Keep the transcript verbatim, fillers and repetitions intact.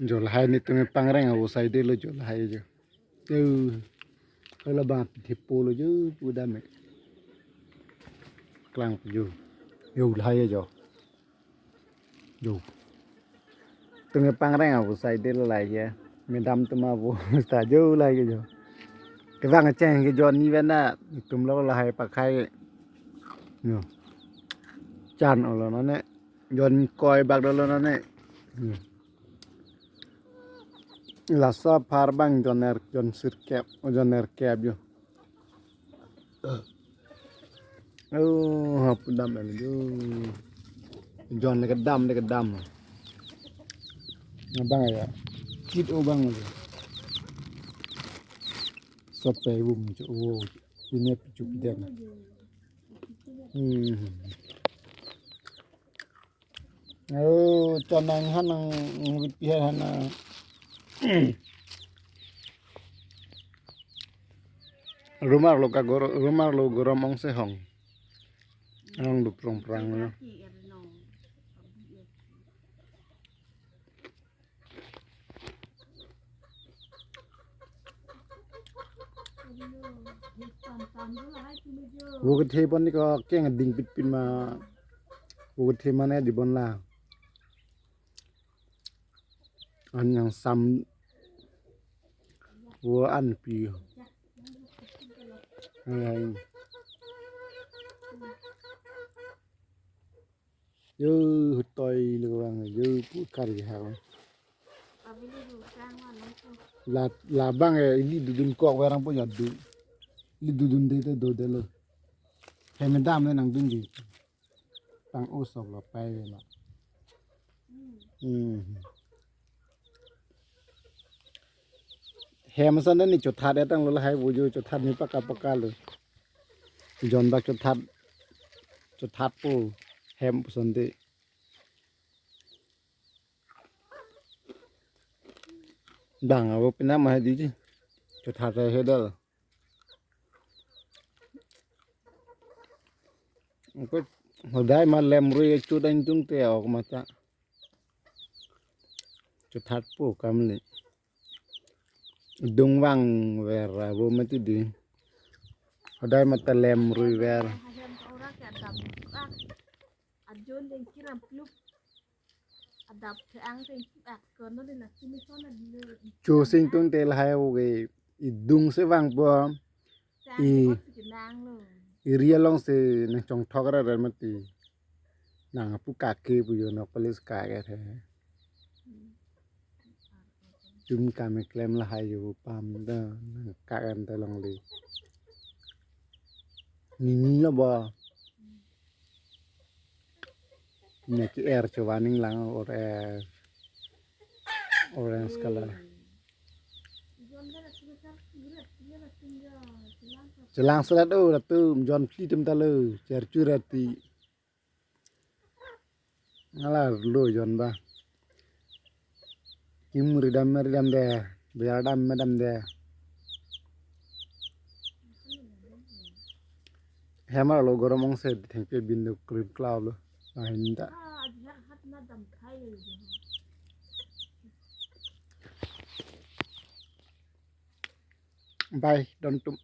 Jo lahai netum pangreng avo side lo jo lahai jo. Jo. Hala bang thepo lo jo pudam me. Klang pu jo. Jo lahai jo. Jo. Tum pangreng avo side lo lahai ya. Medam atum avo ta jo lahai jo. Kevang cheng ke jo ni vena tum lo lahai pakhai. Jo. Chan olo nane. Jon koi bak dolo nane. Hmm. Laso apar bang jon er, jon sirkep, o jon erkep jo. Oh, hapudam el jo. Jon le kedam, le kedam. Abang ya. Kit o bang jo. Sope bum jo. Oh, ini pichu pidem. Hmm. Oh, chonang hanang ngvitpi hanang. Rumar lo kagor, rumar lo gorom ong sehong. Ang duprong prang lo. Vo kethe pon ni ko keng ding pit pin ma. Vo kethe mane di bon la. An yang sam vo an pi. Ai. Yo, hutoi lo bang, yo, pu kari ha. La, la bang eh, ili dudun kok verang pu ya du. Ili dudun de de do de lo. Hem dam ne nangdun ji. Pang osok lo pai lo. Hmm. Hem ason ni chothat etang lo lahai vo jo chothat ni paka paka lo. Jon bak chothat, chothat po hem ason de. Dang avo pina ma diji. Chothat he dal. Ko hodai ma lemrui chu dang jung te ok ma ta. Chothat po kam le. Dung vang ver avo mati di. Hodai ma ta lemrui ver. Ajon deng kiram plup. Adap ke ang deng plup ak kono dena simi sona dilo. Chu sing tung tel hai oge idung se vang po. Sang I- kot si kenang lo. Iri along si nang chongthok ra ra mati. Nang apu kake pu jo nok palis kake the. Tum kami klem lahai jo pam da nang kakan ta longle. Nini lo ba. Naki er chowaning lang or er. Orange color. Chelang selat o ratu jon phli tum ta lo cherchu rati. Ngala lo jon ba. Kim ridam ridam de, biar dam medam de. Hem arlo gorom ong se thengpi bin do krim klau lo. Ahin ta. Bye, don tum.